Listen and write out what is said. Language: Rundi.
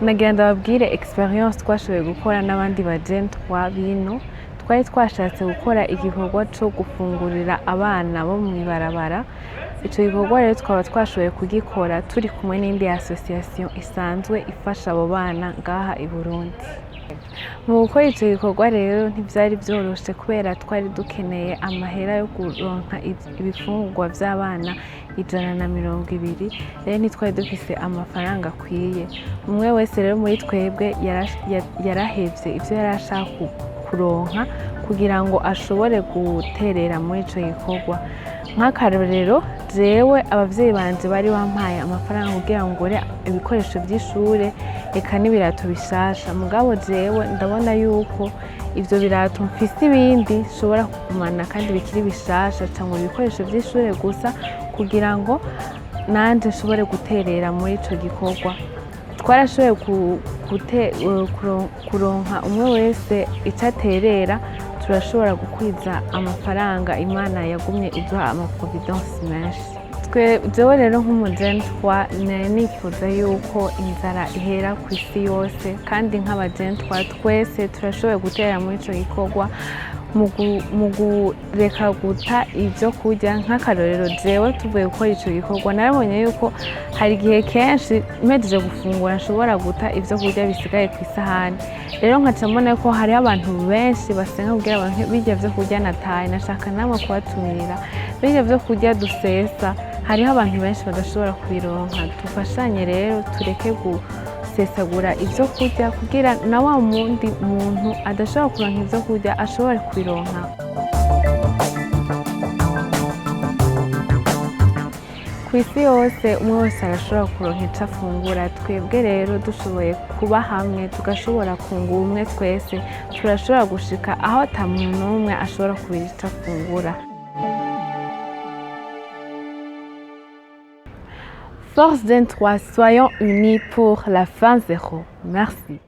Nagira ndababwire experience twashoboye gukora n'abandi ba Gen 3 bino. Twari twashatse gukora igikorwa co gufungurira abana bo mw'ibarabara. Ico gikorwa rero twaba twashoboye kugikora turi kumwe n'indi association isanzwe ifasha abo bana ngaha i Burundi. Mu gukora ico gikorwa rero ntivyari vyoroshe, kubera twari dukeneye amahera yo kuronka ibifungurwa vy'abana 120. Rero ntitwari dufise amafaranga akwiye. Umwe wese rero muri twebwe yarahevye ivyo yari ashaka kuronka kugira ngo ashobore guterera muri ico gikorwa. Nk'akarorero, jewe abavyeyi banje bari bampaye amafaranga kugira ngo ngure ibikoresho vy'ishure, eka n'ibirato bishasha. Mugabo jewe ndabona yuko ivyo birato mfise ibindi nshobora kugumana kandi bikiri bishasha, ca ngura ibikoresho vy'ishure gusa kugira ngo nanje nshobore guterera muri ico gikorwa. Twarashoboye kuronka umwe wese ico aterera, turashobora gukwiza amafaranga. Imana yagumye iduha ama providence menshi. Jewe rero nk'umu Gen 3 nari nifuza yuko inzara ihera ku isi yose, kandi nk'aba Gen 3 twese turashoboye gutera muri ico gikorwa mu kureka guta ivyo kurya. Nk'akarorero, jewe tuvuye gukora ico gikorwa narabonye yuko hari igihe kenshi mpejeje gufungura nshobora guta ivyo kurya bisigaye ku isahani. Rero nkaca mbona ko hariho abantu benshi basenga kugira baronke birya vyo kurya nataye. Nashaka namwe kubatumirira birya vyo kurya dusesa, hariho abantu benshi badashobora kubironka. Dufashanye rero, tureke gusesagura ivyo kurya kugira na wa wundi muntu adashobora kuronka ivyo kurya ashobore kubironka. Ku isi yose umwe wese arashobora kuronka ico afungura. Twebwe rero dushoboye kuba hamwe, tugashobora kunga ubumwe twese, turashobora gushika aho ata muntu n'umwe ashobora kubura ico afungura. Force Gen 3, soyons unis pour la faim zéro. Merci.